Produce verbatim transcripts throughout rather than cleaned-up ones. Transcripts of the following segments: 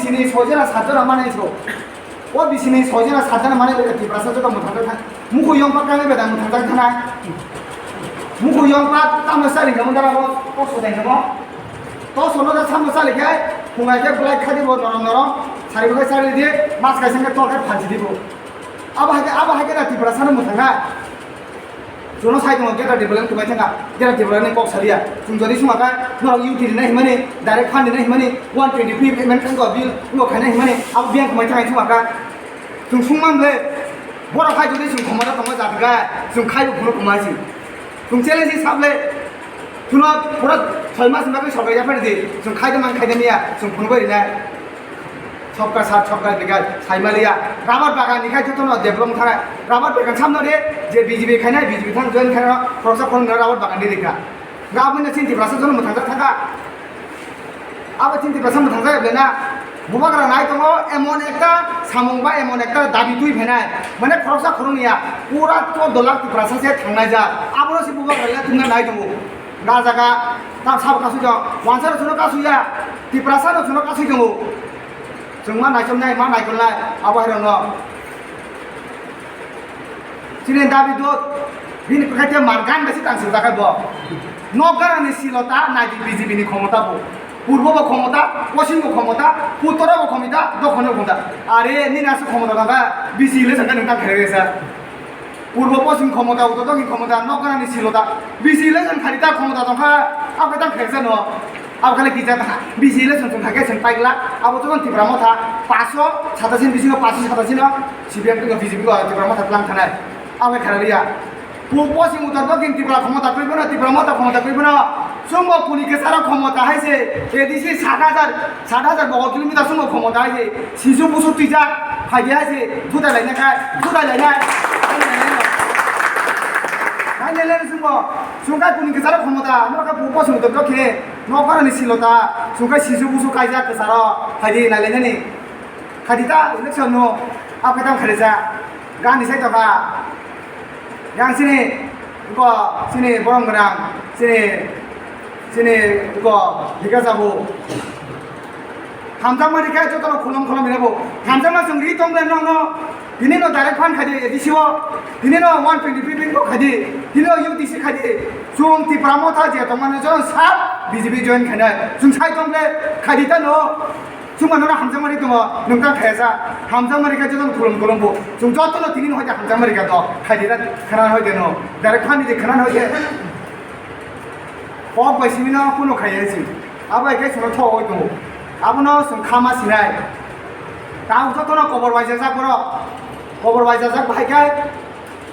Bisini sojera satjora manai so. O bisini sojera satjora manai beda Tiprasa joto mwthangjakha. Muku yongpa kami beda mwthangjak thana. Muku yongpa tamo sari kamo dara bo, to sodai kamo. To sono da samo sali khe, phungai khe belai khadi bo norom norom. Sari bo khe sari di, mas kaisa khe tol khe phalsi di bo. Abo hai khe, abo hai khe na Tiprasa no mwthangkha. Jono sai tongo, Greater Tipraland kwbai thangkha, Greater Tipraland ni kok saliya. Chwng jodi swnga kha, norok U T rinai himani, direct fund rinai himani, one twenty fifth amendment ko bill, ngo khainai himani, abo biyang kwmai thangkha swnga kha. Chwng swngman le, borok hai jodi chwng khomoro tongo jati kha, chwng khaibo phunuk kwmai si. Chwng challenge sable, chwngno pura soi mas ni bagwi sorkar yaphar di, chwng khaida man khaida miya, chwng phunuk bai rinai. Sabka saath, sabka vikas, saimaliya. Rubber bagan ni khai jotono develop thangna. Rubber bagan samno de, je B J P khainai, B J P thang join khainai, khoroksa khoroknwi rubber bagan di rikha. Nga aboni chini Tiprasa jono mwthangjak thangkha. Abo chini Tiprasa mwthangjak ya belai na. Bubagra nai tongo, emon ekta samung ba emon ekta dabi twi phainai. Mane khoroksa khoroknwi ya, pura choddo lakh Tiprasa se thangnai jak. Abono se bubagra le thumna nai tongo. Nga jaga, ta sabo kasui jok. Wansa rok suno kasui ya. Tiprasa rok suno kasui tongo. Chwng ma naichomnai, ma naikolnai, abo hai rokno. Chini dabi do, bini kwkhaite mar gan bai se tang swijak bo. Nok ganani silota nai di B J P ni khomota bo. Purbo bo khomota, poschim bo khomota, uttoro bo khomota, dokhono bo khomota. Are nini aswk khomota tongkha, B C election khe nwng tang khe resa. Purbo poschim khomota, uttor dokhin khomota, nok ganani silota. B C election khadi ta khomota tongkha, abo tang khe resa no. Abo khale kisa ta, B C election chwng thangkhe chwng paigla, abo chwng Tipra Motha, paanch sho satashi ni bisingo paanch sho satashi no C P M tei B J P go Tipra Motha tlang thanai. Abo khe kharaliya. Pu-, poschim uttor dokhin Tipra khomota twi bono, Tipra Motha khomota twi bono. Chwngbo kuni kwcharo khomota hai se, A D C sat hajar, sat hajar bogo kilometer chwngbo khomota hai se, sisu busu twijak, phaidi hai se, juda lainai khai, juda lainai. Hai nai lai chwngbo, chwng khai kuni kwcharo khomota, no kha pu-, poschim uttor dokhin. Nok ganani silota, chwng khe sisu busu kaijak kwcharo, phaidi nailainani. Khaidi ta election no, abo khe tamo khaidi sa, gani sai tokha. Yang sini, ko, sini borong gwnang, sini, sini, ko, bika jabu. Hamjakma rikha jotono khulum khulum hinabo. Hamjakma chwng ri tong le no no. Tini no direct fund khaidi A D C o. Tini no one twenty fifth ko khaidi. Tini no U T C khaidi. Chwng Tipra Motha je tongmani jotono sa B J P join khainai. Chwng sai tong le khaidi ta no. Chwng mano hamjakma ri tongo. Nwng ta khaisa. Hamjakma rikha jotono khulum khulum bo. Chwng jotono tini no hoite hamjakma rikha to. Khaidi ta khana hoite no. Direct fund ni khana hoite. Kok bai simi no kuno khai ya si. Abo hai khe chwngno thok oi tongo. Abono chwng kha ma sinai. Tamo jotono kobor bai jajak borok. Kobor bai jajak bahai khe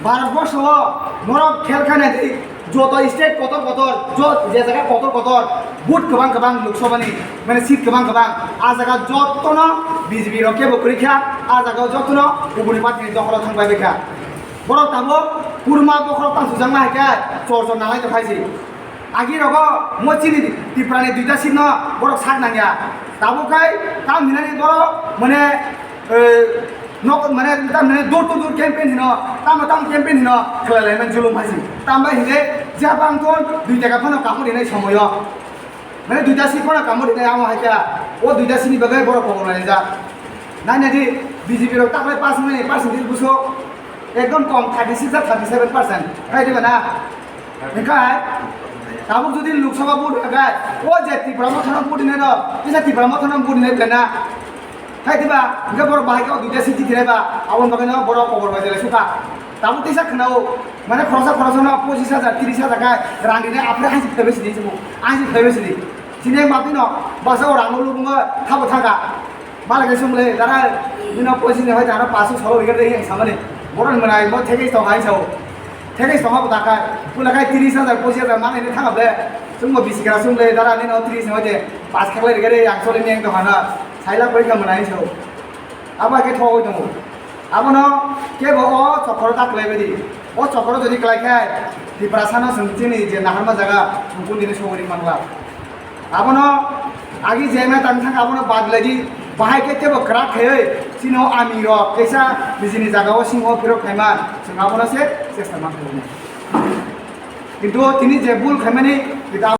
Bharat borsho o norok khel kha nai di. Joto state kotor kotor, jo-, je jaga kotor kotor, vote kwbang kwbang Lok Sabha ni, mane seat kwbang kwbang. A jaga jotono B J P rok kebo kwrwi kha, a jaga jotono kubuni party ni dokholo thang bai bai kha. Borok tabuk kurma bokhorok tang sujakma hai khe chor chor nanglai tong khai si. Agi rogo mo chini Tiprani duita seat no borok sak nangya. Tabuk khai tam hinani borok mane, eh, nok mane tam hinani door to door campaign hino, tamo tam campaign hino khlai lai man julum hai si. Tam bai hinde jabang ton dui taka phano kamu rinai somoyo. Mane duita seat phano kamu rinai amo hai kha. O duita seat ni bagwi borok kobor lai jak. Nai nai di B J P rok taklai pass mani percentage buso ekdom kom thirty six thirty seven percent. Hai diba na? Hinkhe tabuk jodi Lok Sabha vote hinkhe o je Tipra Motha no vote hinai rok, kisa Tipra Motha no vote hinai bwlai na? Hai diba? Hinkhe borok bahai khe o duita seat jitinai ba, aboni bagwi no borok kobor bai jelai sukha. Tabuk teisa khwnao, mane khoroksa khoroksa no pochis hajar, tris hajar khe rang rinai, aphre haisi phlaibai sidi, haisi phlaibai sidi. Chini maphi no basa o rang no lubungo thabo thangkha. Bala khe sumle, dara, nino pochis ni hoi dara pasu solo rigade yang samani. Boron manai mo thekis tong hai sao. Thekis tong habo dakai. Pula kai tris hajar, pochis hajar manai ni thangable. Sumbo bisi kara sumle, dara nino tris ni hoi de pas khaklai rigade yang sole ni yang tong hana. Saila pori ka manai sao. Abo khe thogoi tongo. Abono kebo o chokoro ta kwlaibai di. O chokoro jodi kwlai khe Tiprasa no chwng chini je naharma jaga chwng kundini sogwi mangla. Abono agi jemai tang thang abono bad lai di. Bahai khe kebo kwrak khaiwi chini o ami rok kaisa nijini jaga o singho phirok khaima chwng abono se chesta ma khlai. Kintu tini je bul khaimani